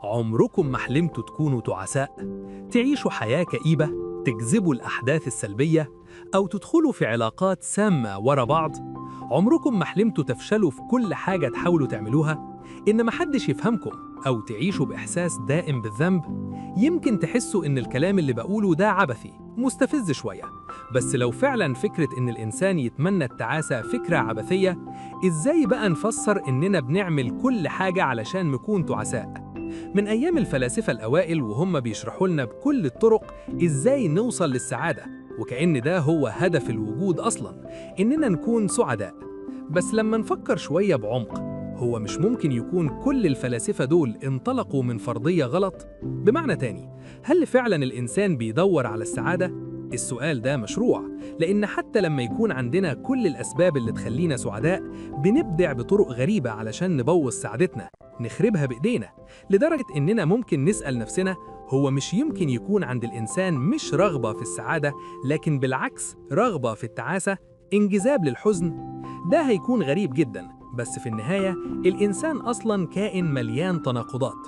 عمركم ما حلمتوا تكونوا تعساء؟ تعيشوا حياة كئيبة؟ تجذبوا الأحداث السلبية؟ أو تدخلوا في علاقات سامة ورا بعض؟ عمركم ما حلمتوا تفشلوا في كل حاجة تحاولوا تعملوها؟ إن محدش يفهمكم أو تعيشوا بإحساس دائم بالذنب؟ يمكن تحسوا إن الكلام اللي بقوله ده عبثي، مستفز شوية، بس لو فعلا فكرة إن الإنسان يتمنى التعاسة فكرة عبثية، إزاي بقى نفسر إننا بنعمل كل حاجة علشان نكون تعساء؟ من أيام الفلاسفة الأوائل وهم بيشرحوا لنا بكل الطرق إزاي نوصل للسعادة، وكأن ده هو هدف الوجود أصلاً، إننا نكون سعداء. بس لما نفكر شوية بعمق، هو مش ممكن يكون كل الفلاسفة دول انطلقوا من فرضية غلط؟ بمعنى تاني، هل فعلاً الإنسان بيدور على السعادة؟ السؤال ده مشروع، لأن حتى لما يكون عندنا كل الأسباب اللي تخلينا سعداء، بنبدع بطرق غريبة علشان نبوظ سعادتنا، نخربها بإيدينا، لدرجة إننا ممكن نسأل نفسنا، هو مش يمكن يكون عند الإنسان مش رغبة في السعادة، لكن بالعكس رغبة في التعاسة، انجذاب للحزن؟ ده هيكون غريب جدا، بس في النهاية الإنسان أصلاً كائن مليان تناقضات.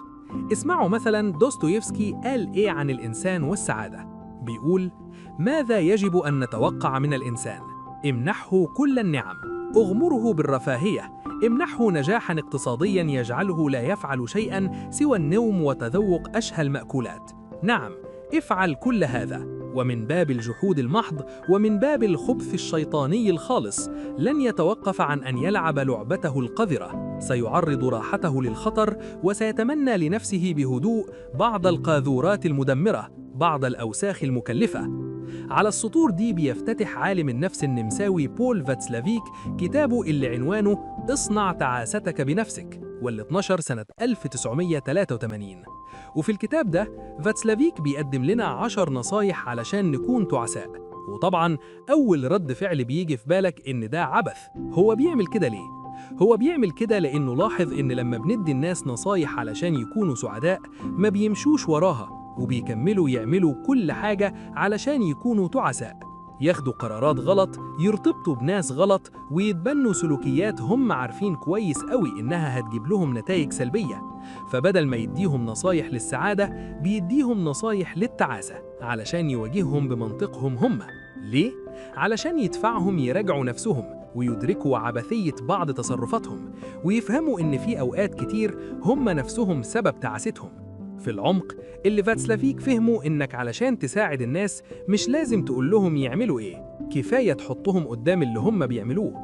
اسمعوا مثلاً دوستويفسكي قال إيه عن الإنسان والسعادة. بيقول: ماذا يجب أن نتوقع من الإنسان؟ امنحه كل النعم، اغمره بالرفاهية، امنحه نجاحاً اقتصادياً يجعله لا يفعل شيئاً سوى النوم وتذوق أشهى المأكولات. نعم، افعل كل هذا، ومن باب الجحود المحض ومن باب الخبث الشيطاني الخالص لن يتوقف عن أن يلعب لعبته القذرة، سيعرض راحته للخطر وسيتمنى لنفسه بهدوء بعض القاذورات المدمرة، بعض الأوساخ المكلفة. على السطور دي بيفتتح عالم النفس النمساوي بول فاتسلافيك كتابه اللي عنوانه اصنع تعاستك بنفسك، واللي اتنشر سنة 1983. وفي الكتاب ده فاتسلافيك بيقدم لنا 10 نصايح علشان نكون تعساء. وطبعاً أول رد فعل بيجي في بالك إن ده عبث، هو بيعمل كده ليه؟ هو بيعمل كده لأنه لاحظ إن لما بندي الناس نصايح علشان يكونوا سعداء ما بيمشوش وراها، وبيكملوا يعملوا كل حاجة علشان يكونوا تعساء، ياخدوا قرارات غلط، يرتبطوا بناس غلط، ويتبنوا سلوكيات هم عارفين كويس قوي إنها هتجيب لهم نتائج سلبية. فبدل ما يديهم نصايح للسعادة بيديهم نصايح للتعاسة علشان يواجههم بمنطقهم هم. ليه؟ علشان يدفعهم يراجعوا نفسهم ويدركوا عبثية بعض تصرفاتهم، ويفهموا إن في أوقات كتير هم نفسهم سبب تعاستهم. في العمق اللي فاتسلافيك فهموا إنك علشان تساعد الناس مش لازم تقول لهم يعملوا إيه، كفاية تحطهم قدام اللي هم بيعملوه.